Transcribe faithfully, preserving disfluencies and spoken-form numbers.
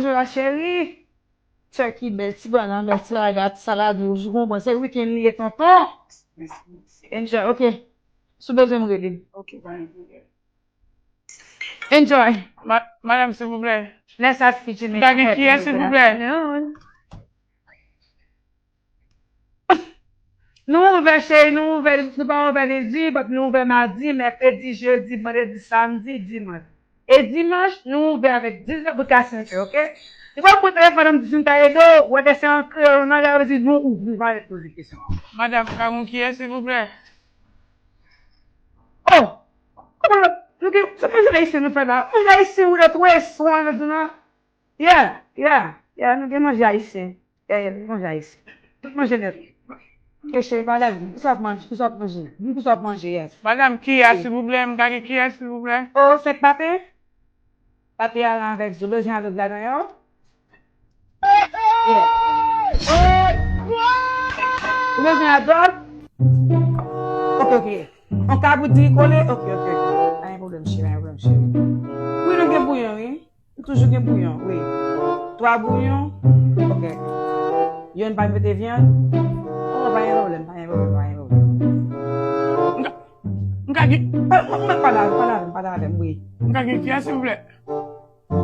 Bonjou la cheri. Turkey bèl, ti banann bèl, ti raga, ti salad wouj, ou konprann, se wikenn li ye tonton. Enjoy, ok. Si w bezwen m rele. Ok. Enjoy. Ma- Madame, s'il vous plaît. Lè sa fini. M ka gen kiyès, s'il vous plaît? Nou ouvè cheri, nou ouvè, nou pa ouvè lendi, but nou ouvè madi, mèkredi, jedi, vandredi, samdi, dimanch. E dimanch, nou ouvè avèk diz è bout ka senk è, ok? Ou pa pran telefòn an m di si m ta ede w, ou wè ke se an kreyòl ou nan, sa vle di nou ouvri, pa ret poze kesyon. Madame, m ka gon kiyès, s'il vous plaît? Oh! Kòman nou gen, se manje ayisyen nou fè la? Manje ayisyen ou retwouve sou an nou di non? Yeah, yeah, yeah, nou gen manje ayisyen. Yeah, yeah, nou gen manje ayisyen. Tout manje nèt. Ok cheri, pa lè, kisa w ap manje? Kisa w ap manje? Di m kisa w ap manje, yes. Madame, kiyès, s'il vous plaît? M ka gen kiyès, s'il vous plaît? Oh, senk pate? Pate a la avèk zo, bezwen avèk ladan yo? Yeah. Ou bezwen adòb? Ok, ok. On kabrit diri kole? Ok, ok, ok. Pa gen pwoblèm, cheri, pa gen pwoblèm, cheri. Wi, nou gen bouyon, wi. Nou toujou gen bouyon, wi. Twa bouyon? Ok. Youn pa mete vyann? Oh, pa gen pwoblèm, pa gen pwoblèm, pa gen pwoblèm. M ka gen, Mwen, mwen, pale avè m, pale avè m, pale avè m, wi. M ka gen kiyès, s'il vous plaît?